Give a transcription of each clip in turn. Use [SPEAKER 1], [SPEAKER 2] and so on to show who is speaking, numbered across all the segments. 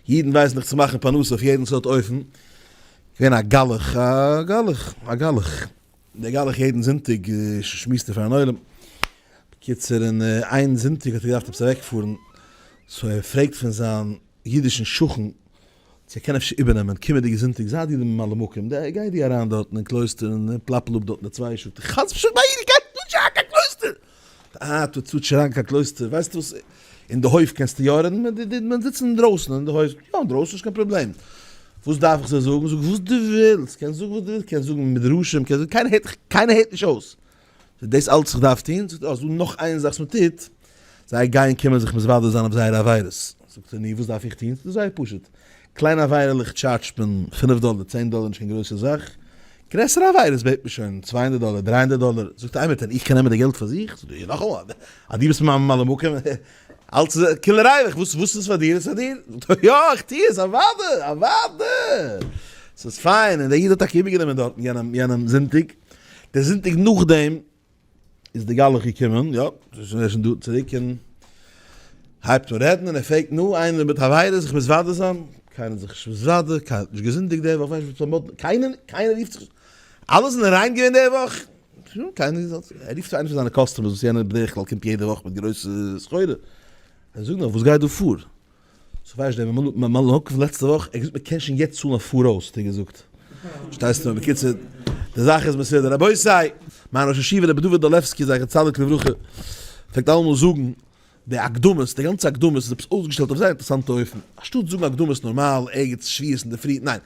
[SPEAKER 1] אידן ווייסן דאך צו מאכן פרנסה אויף יעדן סארט אופן. געווען א גלח, א גלח, א גלח. דער גלח יעדן זונטאג שמועסט ער פארן עולם. בקיצור, און איין זונטאג האט ער געדארפט עפעס אוועקפארן, so ער פרעגט פון זיין אידישן שכן צו ער קען אפשר איבערנעמען קומענדיגע זונטאג, זיי דו די ממלא מקום, גיי דו אריין דארטן אין קלויסטער און פלאפל אפ דארטן די צוויי שעה. חס ושלום, א איד גייט נישט אריין קיין קלויסטער! אה, טו צו אריין קיין קלויסטער, ווייסטו וואס, אין די הויף קענסטו יא רעדן, מען זיצן אינדרויסן אין די הויף, יא אינדרויסן איז קיין פראבלעם, וואס דארף איך זיי זאגן, זאג וואס דו ווילסט, קענסט זאגן וואס דו ווילסט, קענסט זאגן מדרשים, קענסט זאגן, קיינער הערט דיך, קיינער הערט נישט אויס, דאס אלץ איך דארף טון, זאגט ער, אה, ס'דא נאך איין זאך וואס מען טוט, זיי גייען קומען זיך מתוודה זיין אויף זייערע עבירות, זאגט ער, נו וואס דארף איך טון, ס'איז זייער פשוט, קליינע עבירה'לעך טשארדזשט מען פינף דאלער, צען דאלער, נישט קיין גרויסע זאך, גרעסערע עבירות בעט מען שוין 200 דאלער, 300 דאלער, זאגט ער, איינמאל איך קען נעמען די געלט פאר זיך, זאגט ער, נאכאמאל, אז דו ביסט מיין ממלא מקום, אלץ איז כולא ריווח, וואס וואס איז פאר דיר איז פאר דיר, זאגט ער, יא איך טו עס, אוודאי, אוודאי, ס'איז פיין, און דער איד האט טאקע איבערגענומען דארטן יענעם יענעם זונטאג, דער זונטאג נאכדעם איז די גלח געקומען, יא, ער איז שוין דא צוריק און הייבט אן רעדן און ער פרעגט, נו, איינער מיט עבירות זיך מתוודה זיין? קיינער האט זיך נישט מתוודה, קיינער האט נישט געזינדיגט די וואך, ווייסט נישט וואס קיינער, קיינער רופט זיך נישט, אלע זענען ריין געווען די וואך, קיינער, ער רופט צו איינער פון זיינע customers וואס יענער בדרך כלל קומט יעדע וואך מיט גרויסע סחורה, ער זאגט נאר, וואס גייט דא פאר? so ווייסט דער ממלא מקום פון לעצטע וואך, ער האט געזאגט מען קען שוין יעצט צאלן אויף פאראויס האט ער געזאגט. פארשטייסט מיר? בקיצור, די זאך איז מסודר. רבותי! מיין ראש ישיבה רבי דוד דאלעווסקי זכר צדיק לברכה פלעגט אלעמאל זאגן, די אקדמות, די גאנצע אקדמות איז עפעס אויסגעשטעלט אויף זייער אינטערעסאנטע אופן. אנשטאט זאגן אקדמות נארמאל, ערגעץ שבועות אינדערפרי, ניין.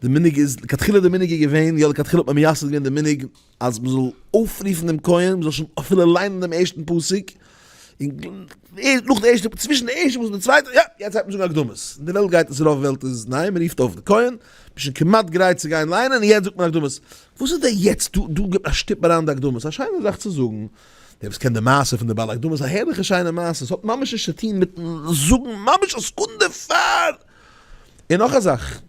[SPEAKER 1] די מנהג איז, לכתחילה די מנהג איז געווען, יא לכתחילה האט מען מייסד געווען די מנהג אז מען זאל אויפרופן דעם כהן, מען זאל שוין אפילו ליינען דעם ערשטן פסוק, און נאך די ערשטע, צווישן די ערשטע פסוק און די צווייטע, יא, יעצט הייבט מען זאגן אקדמות. אין די וועלט גייט עס, רוב וועלט איז ניין, מען רופט אויף די כהן, מען איז שוין כמעט גרייט צו גיין ליינען, און יעצט זאגט מען אקדמות. וואס איז דער יעצט דא, דא גיבט מען א שטופ אריין די אקדמות, א שיינע זאך צו זאגן, דער וואס קען די מעשה פון די בעל אקדמות, א הערליכע שיינע מעשה, עס האט ממש נישט צו טון מיטן זאגן ממש א סעקונדע פאר. און נאך א זאך,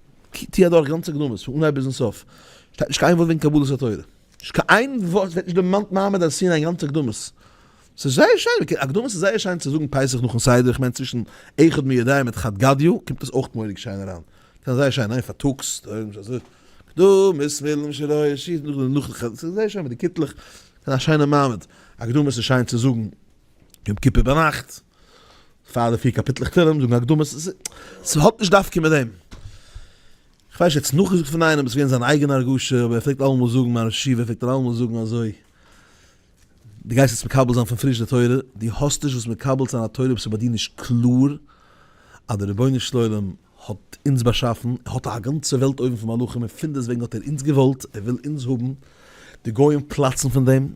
[SPEAKER 1] טוה אדורך גאנצע אקדמות פון אנהייב ביזן סוף, שטייט נישט קיין איין ווארט וועגן קבלת התורה, נישט קיין איין ווארט, ווערט נישט דערמאנט מעמד הר סיני אין גאנצע אקדמות, ס'איז זייער שיין, אקדמות איז זייער שיין צו זאגן פסח נאכן סדר, איך מיין צווישן אחד מי יודע מיט חד גדיא קומט עס אויך מורא'דיג שיין אריין, קען זייער שיין, ניין פארטאגס, אקדמות מילין שלא ישית, נאכדעם נאך, ס'איז זייער שיין מיט די קיטלעך, ס'איז א שיינע מעמד, אקדמות איז שיין צו זאגן יום כיפור ביינאכט. פאר די פיר קאפיטלעך תהלים זאגן אקדמות, ס'האט נישט דווקא מיט דעם. כ'ווייס נישט, ער האט עס נאכגעזאגט פון איינעם, עס איז געווען זיין אייגענע הרגשה, אבער ער פלעגט אלעמאל זאגן, מיין ראש ישיבה פלעגט ער אלעמאל זאגן אזוי, דו גייסט יעצט מקבל זיין פון פריש די תורה, דו האסט נישט וואס מקבל צו זיין א תורה אויב ס'איז ביי דיר נישט קלאר אז דער רבונו של עולם האט אונז באשאפן, ער האט א גאנצע וועלט אויבן פון מלאכים און פונדעסטוועגן האט ער אונז געוואלט, ער וויל אונז האבן, די גוים פלאצן פון דעם,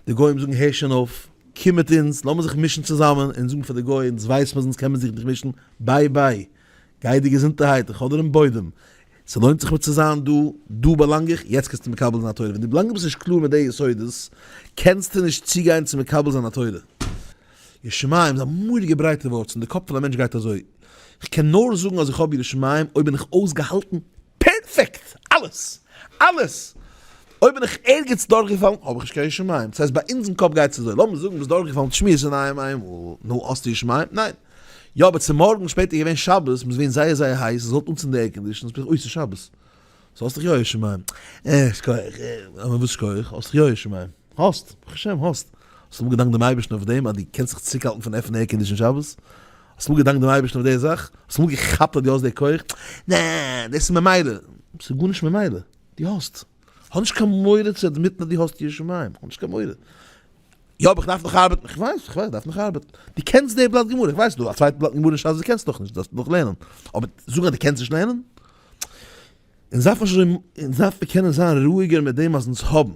[SPEAKER 1] די גוים זאגן הער שוין אויף, קום מיט אונז, לאמיר זיך מישן צוזאמען, אונז זאגן פאר די גוים, אונז ווייסן אז אונז קען מען זיך נישט מישן, bye bye, גיי דיר געזונטערהייט, איך האב דיר אין בוידעם, ס'לוינט זיך מיר צו זיין דא, דא באלאנג איך, יעצט קענסטו מקבל זיין א תורה, ווען דו באלאנגסט ביסט נישט קלאר מיט די יסודות, קענסטו נישט צוגיין צו מקבל זיין א תורה. יראת שמים איז א מורא'דיגע ברייטע ווארט, און די קאפ פון א מענטש גייט אזוי, איך קען נאר זאגן אז איך האב יראת שמים אויב בין איך אויסגעהאלטן פערפעקט! אלעס! אלעס! אויב בין איך ערגעץ דורכגעפאלן האב איך נישט קיין יראת שמים, דאס הייסט ביי אונז אין קאפ גייט עס אזוי, לאמיר זאגן ביסט דורכגעפאלן שמירת עיניים איינמאל, נו האסטו יראת שמים? ניין! יא אבער צומארגן שפעטער איז געווען שבת, מ'איז געווען זייער זייער הייס, עס זאלט אנצינדן די air condition, אוי ס'איז שבת, so האסט דאך יא יראת שמים, אה שכוח, אה אבער וואס שכוח, האסט דאך יא יראת שמים. האסט, ברוך השם האסט. האסט אמאל געדאנקט דעם אייבערשטן אויף דעם אז דו קענסט זיך צוריקהאלטן פון עפענען air condition שבת? האסט אמאל געדאנקט דעם אייבערשטן אויף די זאך? האסט אמאל געכאפט אז דו האסט די כח? נע, דאס איז ממילא. ס'איז גארנישט ממילא. דו האסט. האב נישט קיין מורא צו admit ן אז דו האסט יראת שמים. האב נישט קיין מורא. יא, אבער איך דארף נאך ארבעטן. איך ווייס, איך ווייס, דארף נאך ארבעטן. דו קענסט די בלאט גמרא, איך ווייס, ס'דא א צווייטע בלאט גמרא אין שס וואס דו קענסט נאכנישט, דארפסט נאך לערנען. אבער זאגן אז דו קענסט נישט לערנען? אונז דארף נישט אזוי, אונז דארף מיר קענען זיין רואיגער מיט דעם אז אונז האבן.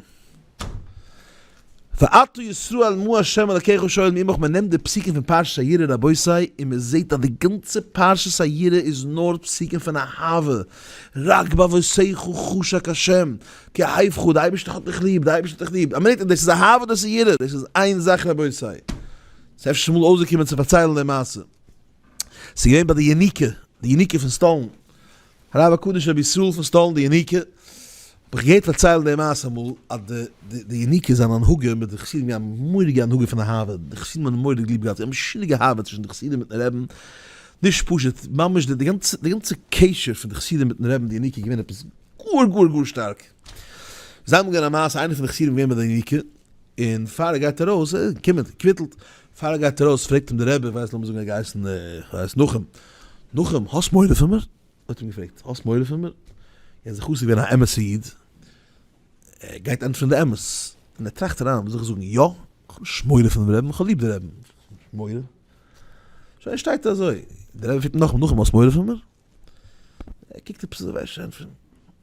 [SPEAKER 1] ועתה ישראל מה ה' אלקיך שואל מעמך, מען נעמט די פסוקים פון פרשת היראה רבותי און מען זעט אז די גאנצע פרשת היראה איז נאר פסוקים פון אהבה, רק בעבותיך חשק ה', כי אהבך, די אייבערשטער האט דיך ליב, די אייבערשטער האט דיך ליב, א מינוט דאס איז אהבה דאס איז יראה, דאס איז איין זאך רבותי. ס'איז אפשר אמאל אויסגעקומען צו פארציילן די מעשה. ס'איז געווען ביי די יניקה, די יניקה פון סטאלין, הרב הקדוש רבי ישראל פון סטאלין די יניקה, האב איך געהערט פארציילן די מעשה אמאל, אז די די יניקה איז אן הנהגה מיט די חסידים געווען א מורא'דיגע הנהגה פון אהבה, די חסידים האבן מורא'דיג ליב געהאט, ס'איז א משונה'דיגע אהבה צווישן די חסידים מיטן רעבן, נישט פשוט, ממש די גאנצע די גאנצע קשר פון די חסידים מיטן רעבן די יניקה איז געווען עפעס גאר גאר גאר שטארק. זיי האבן געווען א מעשה, איינער פון די חסידים איז געווען ביי די יניקה, און פאר ער גייט ארויס, ער איז געקומען, קוויטלט, פאר ער גייט ארויס פרעגט אים די רבי, איך ווייס לאמיר זאגן ער האט געהייסן, איך ווייס נחום, נחום האסט מורא פון מיר? האט אים געפרעגט, האסט מורא פון מיר? יענער חסיד איז געווען א אמת'ע איד, ער גייט ענטפערן די אמת, און ער טראכט אריין, וואס זאל איך זאגן, יא, איך האב נישט מורא פונעם רעבן, איך האב ליב די רעבן, מורא? שוין שטייט אזוי, די רבי פרעגט נאכאמאל, נחום האסט מורא פון מיר? ער קוקט עפעס אזוי ווייסט נישט ענטפערן,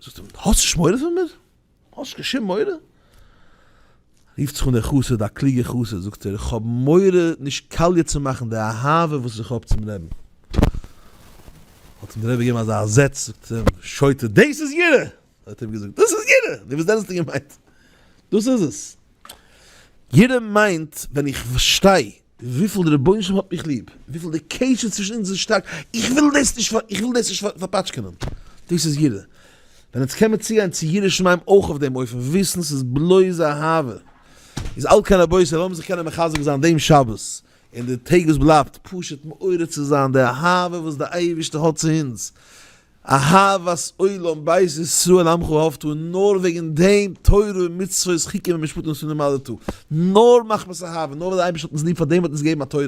[SPEAKER 1] זאגט אים, האסט נישט מורא פון מיר? האסט קיין שום מורא? רופט זיך אן דער חסיד, א קלוגער חסיד, זאגט ער, איך האב מורא נישט קאליע צו מאכן די אהבה וואס איך האב צום רעבן. האט אים דער רבי געגעבן אזא זעץ, זאגט אים, שוטה, דאס איז יראה! האט ער אים געזאגט, דאס איז יראה! נו וואס דען האסטו געמיינט? דאס איז עס! יראה מיינט ווען איך פארשטיי וויפיל דער רבונו של עולם האט מיך ליב, וויפיל די קשר צווישן אונז איז שטארק, איך וויל דאס נישט איך וויל דאס נישט פארפאטשקענען, דאס איז יראה. ווען אונז קען מען צוגיין צו יראת שמים אויך אויף דעם אופן, וויסן ס'איז בלויז אהבה, איז על כן רבותי לאמיר זיך קענען מחזק זיין דעם שבת און די טעג וואס בלייבט, פשוט מעורר צו זיין די אהבה וואס די אייבערשטער האט צו אונז, אהבת עולם בית ישראל עמך אהבת און נאר וועגן דעם תורה ומצוות חוקים ומשפטים נתנו למדת, נאר מחמת אהבה, נאר ווייל דער אייבערשטער האט אונז ליב פאר דעם האט אונז געגעבן א תורה,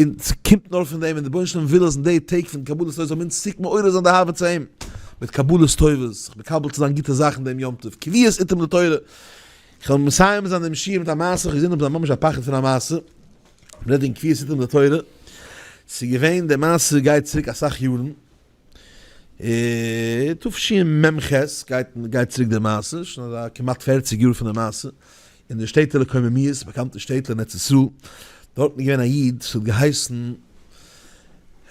[SPEAKER 1] און ס'קומט נאר פון דעם, און דער רבונו של עולם וויל אז אין די טעג פון קבלת עול זאל מען אונז צוריק מעורר זיין די אהבה צו אים, מיט קבלת טובות, זיך מקבל צו זיין גוטע זאכן דעם יום טוב, קביעות עתים לתורה. איך וועל מסיים זיין דעם שיעור מיט א מעשה, איך האב געזען עפעס א ממש א פחד פון א מעשה, מ'רעדט וועגן קביעות עתים לתורה, ס'איז געווען, די מעשה גייט צוריק אסאך יארן, תשמ ח גייט גייט צוריק די מעשה, שוין אזא כמעט פערציג יאר פון די מעשה, אין די שטעטעלע קוממיות, באקאנטע שטעטל אין ארץ ישראל, דארטן איז געווען א איד וואס האט געהייסן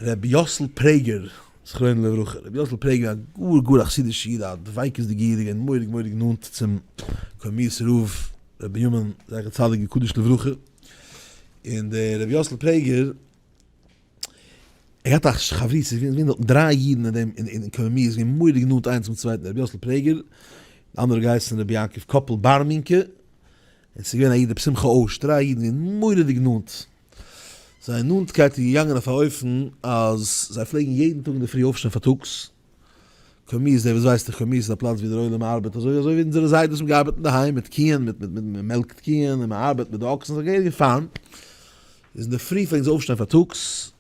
[SPEAKER 1] ר' יאסל פרעגער זכרונו לברכה, ר' יאסל פרעגער א גאר גאר א חסידישע איד, א דביקות'דיגע איד, געווען מורא'דיג מורא'דיג נאנט צום קוממיות רב ר' בנימין זכר צדיק וקדוש לברכה, און דער ר' יאסל פרעגער ער האט א חברותא, ס'איז געווען דארטן דריי אידן אין דעם אין קוממיות, איז געווען מורא'דיג נאנט איינס צום צווייטן, רבי יאסל פרעגער, די אנדערע האט געהייסן רבי יעקב קאפל בארמינקע, און ס'איז געווען א איד רבי שמחה אויש, דריי אידן געווען מורא'דיג נאנט, זייער נאנטקייט איז געגאנגען אויף א אופן אז זיי פלעגן יעדן טאג אינדערפרי אויפשטיין פארטאגס, קוממיות, דער וואס ווייסט נישט, קוממיות איז א פלאץ ווי דער עולם ארבעט, אזוי אזוי ווי אונזערע זיידעס האבן געארבעט אינדערהיים מיט קיען, מיט מיט מיט מ'מעלקט קיען און מ'ארבעט מיט די אקסן, ס'איז א געהעריגע פארם. איז אינדערפרי פלעגן זיי אויפשטיין פארטאגס,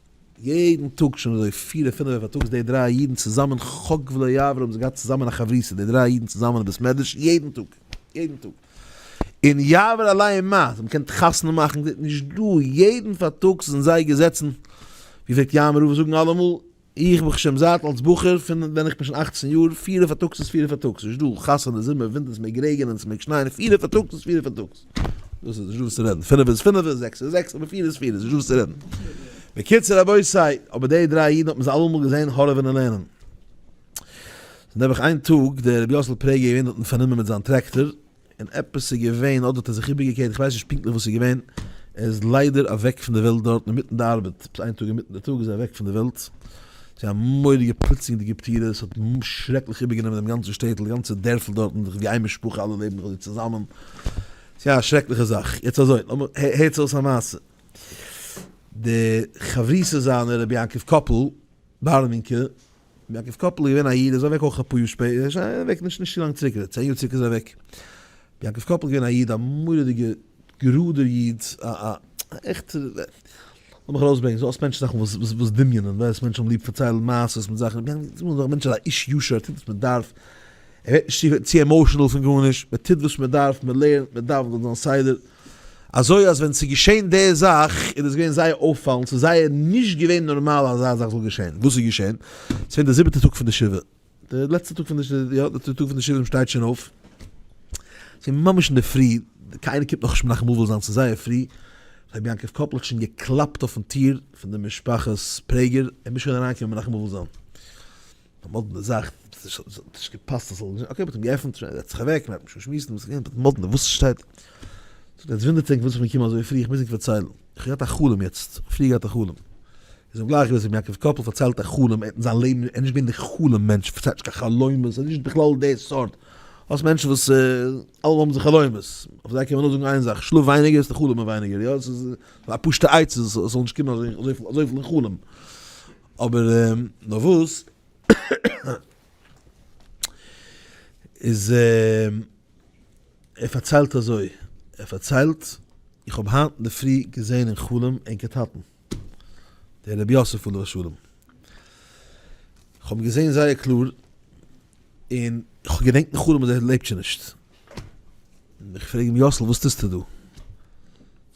[SPEAKER 1] יעדן טאג שוין אזוי פיר און פינף פארטאגס די דריי אידן צוזאמען חק ולא יעבור האבן זיי געהאט צוזאמען א חברותא די דריי אידן צוזאמען אין בית מדרש יעדן טאג, יעדן טאג, און יעבור עליהם מה, זיי האבן געקענט חתונה מאכן, נישט דא, יעדן פארטאגס זענען זיי געזעצן, ווי פלעגט יאמר רב זאגן אלעמאל, איך ברוך השם זייט אלס בחור פון ווען איך בין שוין אכצן יאר, פירע פארטאגס איז פירע פארטאגס, נישט דא חתונה זומער ווינטער ס'מעג רעגענען ס'מעג שנייען, פירע פארטאגס איז פירע פארטאגס, דאס איז נישט דא וואס צו רעדן, פינף איז פינף זעקס איז זעקס אבער פיר איז פיר איז נישט דא וואס צו רעדן. בקיצור רבותי, אבער די דריי אידן האט מען זיי אלעמאל געזען הארעווען און לערנען. ס'איז נעבעך איין טאג דער רבי יאסל פרעגער געווען דארטן פארנומען מיט זיין טרעקטאר, און עפעס איז געווען, אדער האט ער זיך איבערגעקערט, איך ווייס נישט פונקטליך וואס איז געווען, ער איז ליידער אוועק פון די וועלט דארט אינמיטן די ארבעט, עפעס איין טאג אינמיטן די טאג איז ער אוועק פון די וועלט, ס'איז א מורא'דיגע פלוצלינגדיגע פטירה, עס האט שרעקליך איבערגענומען דעם גאנצן שטעטל, די גאנצע דערפל דארטן, זיך ווי איין משפחה אלע לעבן זיך אזוי צוזאמען, ס'איז א שרעקליכע זאך, יעצט אזוי, לאמיר, הערטס אויס א מעשה, די חברותא זיינער רבי יעקב קאפל, בארמינקע, יעקב קאפל איז געווען א איד, ער איז אוועק אויך אפאר יאר שפעטער, ער איז אוועק נישט נישט צו לאנג צוריק, צען יאר צוריק איז ער אוועק. יעקב קאפל איז געווען א איד, א מורא'דיגע גראדער איד, א א עכט, לאמיך ארויסברענגען, ס'דא אויס מענטשן זאכן וואס וואס דמיונ'ען, ווייסט מענטשן האבן ליב פארציילן מעשות מיט זאכן, מענטש איז א איש ישר, ער טוט וואס מען דארף, ער ווערט נישט צו emotional פון גארנישט, מען טוט וואס מען דארף, מען לערנט, מען דאווענט אויף זיין סדר, אזוי אז ווען ס'איז געשען די זאך איז עס געווען זייער אויפפאלנד, ס'איז זייער נישט געווען נארמאל אז אזא זאך זאל געשען, וואס איז געשען? ס'איז געווען די זיבעטע טאג פון די שבעה, די לעצטע טאג פון די, יא, די טאג פון די שבעה, מ'שטייט שוין אויף, ס'איז ממש אינדערפרי, קיינער קומט נאכנישט מנחם אבל זיין, ס'איז זייער פרי, רבי יעקב קאפל האט שוין געקלאפט אויפן טיר פון די משפחת פרעגער, ער מוז שוין אריינקומען מנחם אבל זיין. א מאדנע זאך, ס'האט נישט געפאסט אז ס'זאל, okay מ'האט אים געעפנט, שוין ער זעצט זיך אוועק, מ'הייבט שוין שמועסן, וואס איז געווען, מאדנע, וואס שטייט, זאגט ער, יעצט וואונדערט ענק וואס איך בין געקומען אזוי פרי, איך מוז ענק פארציילן, איך האב געהאט א חלום יעצט, איך האב פריער געהאט א חלום, איז אים גלייך געווען, רבי יעקב קאפל פארציילט א חלום, ער האט אין זיין לעבן, ער איז נישט געווען די חלום מענטש, פארציילט נישט קיין חלומות, ער איז נישט בכלל די סארט, האסט מענטשן וואס אלע האבן זיך חלומות, אויף זיי קען מען נאר זאגן איין זאך, שלאף ווייניגער וועסטו חלומ'ען ווייניגער, יא, ס'איז א פשוט'ע עצה, ס'זאל נישט קומען אזויפיל אין חלום. אבער נאר וואס איז ער פארציילט אזוי, ער פארציילט, איך האב היינט אינדערפרי געזען אין חלום ענקער טאטן, דער רבי יוסף עליו השלום, איך האב אים געזען זייער קלאר, און איך האב געדענקט אין חלום אז ער לעבט שוין נישט, און איך פרעג אים יאסל וואס טוסטו דא?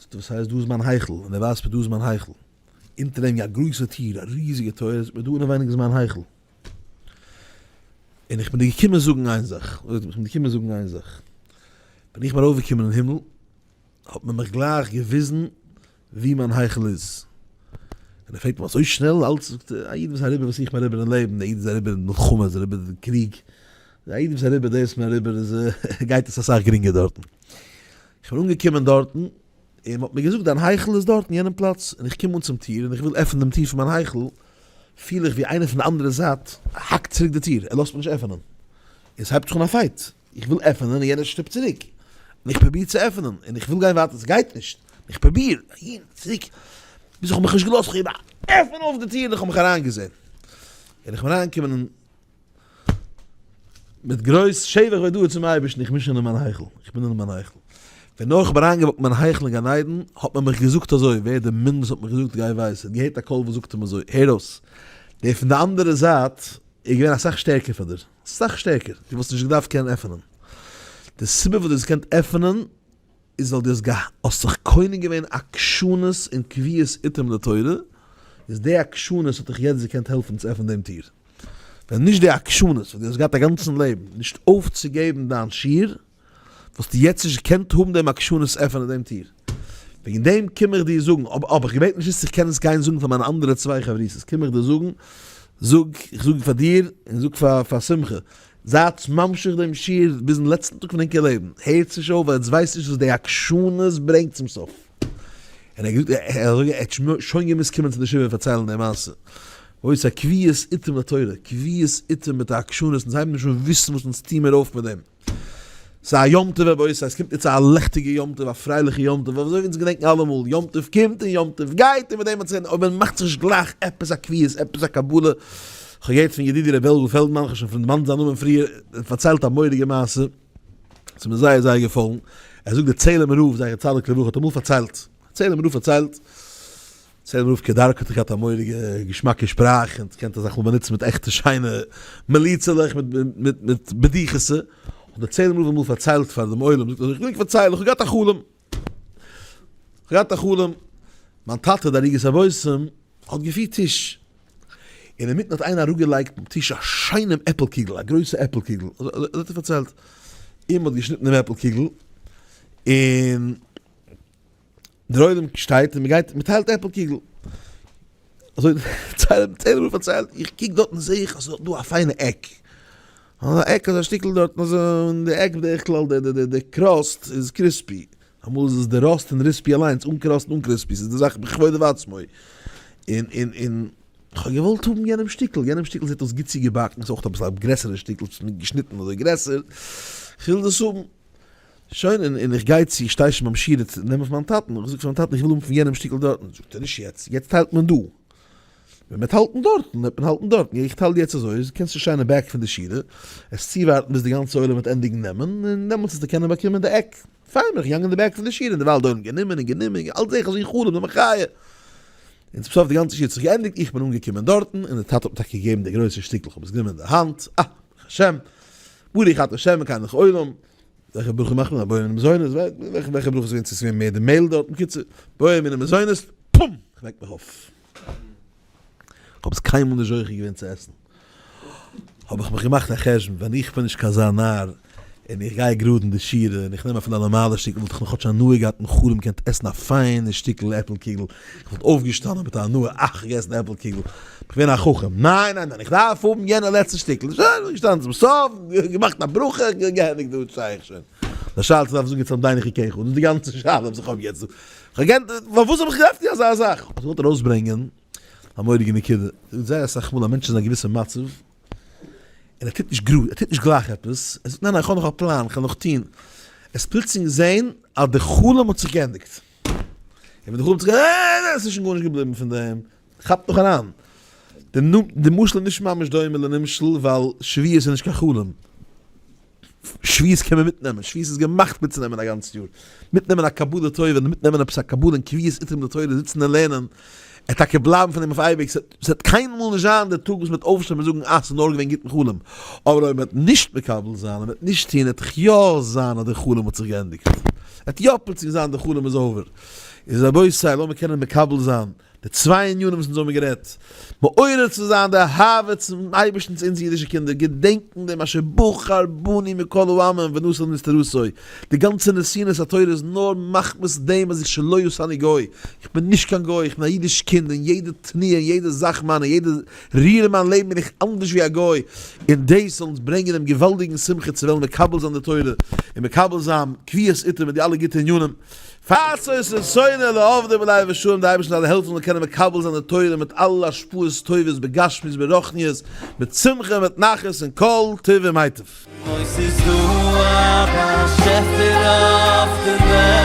[SPEAKER 1] זאגט ער וואס הייסט דא איז מיין היכל, און ער ווייזט מיר דא איז מיין היכל, אונטער אים א גרויסע טיר, א ריזיגע טויער, זאגט מיר דא אינעווייניג איז מיין היכל. און איך בין דיר געקומען זאגן איין זאך, איך בין דיר געקומען זאגן איין זאך, ווען איך בין ארויפגעקומען אין הימל, האט מען מיך גלייך געוויזן וואו מיין היכל איז. און ער פרעגט אים אזוי שנעל, אלץ זאגט ער, א איד וואס איז אריבער וואס איך בין אריבער אין לעבן, א איד איז אריבער אין מלחמה, איז אריבער אין קריג, א איד וואס איז אריבער דאס און אריבער איז גייט עס אסאך גרינגער דארטן. איך בין אנגעקומען דארטן, און מ'האט מיר געזאגט דיין היכל איז דארט אין יענעם פלאץ, און איך קום אן צום טיר און איך וויל עפענען דעם טיר פון מיין היכל, פיל איך ווי איינער פון די אנדערע זייט האקט צוריק די טיר, ער לאזט מיר נישט עפענען, און ס'הייבט זיך אן א fight, איך וויל עפענען און יענער שטופט צוריק, און איך פרוביר צו עפענען, און איך וויל גיין ווייטער, ס'גייט נישט, איך פרוביר, אהין, צוריק, ביז איך האב מיך נישט געלאזט, איך האב עפן אויף די טיר און איך האב מיך אריינגעזען, און איך בין אריינגעקומען אין. מיט גרויס שבח והודאה צום אייבערשטן, איך בין שוין אין מיין היכל, איך בין אין מיין היכל. ווען נאר איך האב אריינגע walk ט אין מיין היכל אין גן עדן, האט מען מיך געזאגט אזוי, ווער דער מין וואס האט מיך געזאגט גיי ווייס, ער האט געהערט א קול וואס זאגט אים אזוי, הער אויס, דער פון די אנדערע זייט איז געווען אסאך שטערקער פאר דיר, אסאך שטערקער, דו וואלסט נישט געדארפט קענען עפענען. די סיבה וואס דו האסט געקענט עפענען איז ווייל דו האסט האסט זיך קונה געווען עקשנות און קביעות עתים לתורה, איז די עקשנות האט דיך יעצט געקענט העלפן צו עפענען דעם טיר. ווען נישט די עקשנות וואס דו האסט געהאט א גאנצן לעבן נישט אויפצוגעבן דיין שיעור, וואלסטו יעצט נישט געקענט האבן דעם עקשנות עפענען דעם טיר. וועגן דעם קום איך דיר זאגן, אבער איך געבעט נישט איך קען עס גיין זאגן פאר מיינע אנדערע צוויי חברותות, קום איך דיר זאגן, זאג, איך זאג פאר דיר און זאג פאר פאר שמחה, זייטס ממשיך דעם שיעור ביזן לעצטן טאג פון ענקער לעבן, הערטס נישט אויף ווייל עטס ווייסט נישט וואס די עקשנות ברענגט צום סוף. און ער האט געזאגט, ער האט שוין געמוזט קומען צו די שבעה און פארציילן די מעשה. אוי ס'איז א קביעות עתים לתורה, קביעות עתים מיט א עקשנות, אונז הייבן נישט אן וויסן וואס אונז טוהן מיר אויף מיט דעם. ס'איז א יום טוב רבותי, עס קומט איצט א לעכטיגע יום טוב, א פרייליכע יום טוב, אבער אזוי ווי אונז געדענקן אלעמאל, יום טוב קומט און יום טוב גייט, און מיט דעם האט זיך, אויב מען מאכט זיך נישט גלייך עפעס א קביעות, עפעס א קבלה, כ'האב געהערט פון ידידי ר' וועלוול פעלדמאן, כ'האב שוין פון דערמאנט זיין נאמען פריער, ער האט פארציילט א מורא'דיגע מעשה, ס'איז מיר זייער זייער געפאלן, ער זאגט דער צעהלימער רב זכר צדיק לברכה האט אמאל פארציילט, צעהלימער רב פארציילט, צעהלימער רב כדרכו האט געהאט א מורא'דיגע געשמאקע שפראך און קענט אסאך מאל באנוצן מיט עכטע שיינע מליצה'לעך מיט מיט מיט בדיחות'ע, האט דער צעהלימער רב אמאל פארציילט פאר דעם עולם, זאגט ער איך וויל ענק פארציילן, איך האב געהאט א חלום, איך האב געהאט א חלום, מיין טאטע די ערוגת הבושם האט געפירט טיש, און אינמיטן האט איינער אראפגעלייגט ביים טיש א שיינעם עפל קוגל, א גרויסע עפל קוגל, אזוי האט ער פארציילט, און מען האט געשניטן דעם עפל קוגל, און דער עולם שטייט און מען גייט מען טיילט עפל קוגל, אזוי צעהלימער פארציילט, איך קוק דארטן זעה איך אז ס'איז דא א פיינע עק, א עק אזא שטיקל דארטן אזוי, און די עק בדרך כלל די די די crust איז crispy, אמאל איז עס די ראסט און ריספי אליינס, אן crust און אן crispy, ס'איז די זאך בכבודו ובעצמו, און און און כ'האב געוואלט האבן יענעם שטיקל, יענעם שטיקל זעט אויס גוט צוגעבאקן, ס'איז אויך אביסל א גרעסערע שטיקל, ס'איז געשניטן אזוי גרעסער, כ'וויל דאס האבן. שוין, און און איך גיי צו, איך שטיי שוין ביים שיעור צו נעמען פון מיין טאטן, איך זאג פאר מיין טאטן איך וויל האבן פון יענעם שטיקל דארטן, זאגט ער נישט יעצט, יעצט טיילט מען דא, ווען מ'וועט האלטן דארטן וועט מען האלטן דארטן, איך טייל יעצט אזוי, קענסט נישט שטיין אין back פון די שורה, עס צואווארטן ביז די גאנצע עולם וועט ענדיגן נעמען, און דעמאלטס וועסטו קענען באקומען די עק. פיין בין איך געגאנגען אין די back פון די שורה, און דערווייל די עולם גענומען און גענומען, אלץ זעה איך אזוי אין חלום, די מחיה. און צום סוף די גאנצע שורה האט זיך געענדיגט, איך בין אנגעקומען דארטן, און די טאטע האט מיר טאקע געגעבן די גרויסע שטיקל, איך האב עס גענומען אין די האנט, אה, ברוך השם, ברוך אתה השם מקיים כל עולם, וועלכע ברכה מאכט מען? א בורא מיני מזונות, וועלכע וועלכע ברכה איז געווען צו ס'איז געווען מער די מעהל דארטן, בקיצור, בורא מיני מזונות, פום! כ'וועק מיך אויף. כ'האב עס קיינמאל נישט זוכה געווען צו עסן. האב איך מיך געמאכט א חשבון, ווען איך בין נישט קיין אזא נאר, און איך גיי גראד אין די שורה, און איך נעם אפילו א נארמאלע שטיקל, וואלט איך נאך כאטש הנאה געהאט אין חלום געקענט עסן א פיינע שטיקל עפל קוגל, איך וואלט אויפגעשטאנען מיט א הנאה, אך, געגעסן עפל קוגל, איך בין א חכם, ניין ניין ניין, איך דארף האבן יענע לעצטע שטיקל, שוין, איך געשטאנען צום סוף, געמאכט א ברכה, געענדיגט, דא שטיי איך שוין. די שאלה צו דארף זאגן יעצט עמדני חוקיך, דאס איז די גאנצע שאלה וואס איך האב יעצט דא. איך האב פארוואס האב איך געדארפט טון אזא זאך? איך האב געוואלט ארויסברענגען א מורא'דיגע נקודה, זייער אסאך מאל א מענטש איז אין א געוויסע מצב, און ער טוט נישט גראד, ער טוט נישט גלייך עפעס, ער זאגט ניין ניין איך האב נאך א פלאן, איך וועל נאך טון, עס פלוצלינג זען אז די חלום האט זיך געענדיגט. און ווען די חלום האט זיך געענדיגט, עס איז שוין גארנישט געבליבן פון דעם, כאפט נאך אריין. די משל איז נישט ממש דומה לנמשל ווייל שבועות איז נישט קיין חלום. שבועות קען מען מיטנעמען, שבועות איז געמאכט מיטצונעמען א גאנץ יאר. מיטנעמען א קבלה טובה, מיטנעמען עפעס א קבלה און קביעות עתים לתורה, זיצן און לערנען, עט טאקע בלייבן פון דעם אויף אייביג, ס'וועט קיינמאל נישט זיין די טאג וואס מ'וועט אויפשטיין און זאגן אה ס'איז נאר געווען גוט אין חלום. אבער אויב מ'וועט נישט מקבל זיין און מ'וועט נישט טון עט יא זיין אז די חלום האט זיך געענדיגט. עט יא פלוצלינג זיין די חלום איז over. איז רבותי לאמיר קענען מקבל זיין די צוויי ענינים וואס אונז האבן גערעדט, מעורר צו זיין די אהבה צום אייבערשטן צו אונז אידישע קינדער, געדענקן דעם אשר בחר בנו מכל העמים ונתן לנו תורתו, די גאנצע נתינת התורה איז נאר מחמת דעם אז איך שלא עשני גוי, איך בין נישט קיין גוי, איך בין א אידיש קינד און יעדע תנועה און יעדע זאך מיינע, יעדע ריר אין מיין לעבן בין איך אנדערש ווי א גוי, און דאס זאל אונז ברענגען דעם געוואלדיגן שמחה צו וועלן מקבל זיין די תורה און מקבל זיין קביעות עתים מיט די אלע גוטע ענינים. פארצויס און שונא לעבדו בלב ושלום די אייבערשטער זאל העלפן זאל קענען מקבל זיין די תורה מיט אלע השפעות טובות בגשמיות ברוחניות מיט שמחה מיט נחת און כל טוב ומיטב.
[SPEAKER 2] אוי ס'איז דא א באשעפער אויף די וועלט.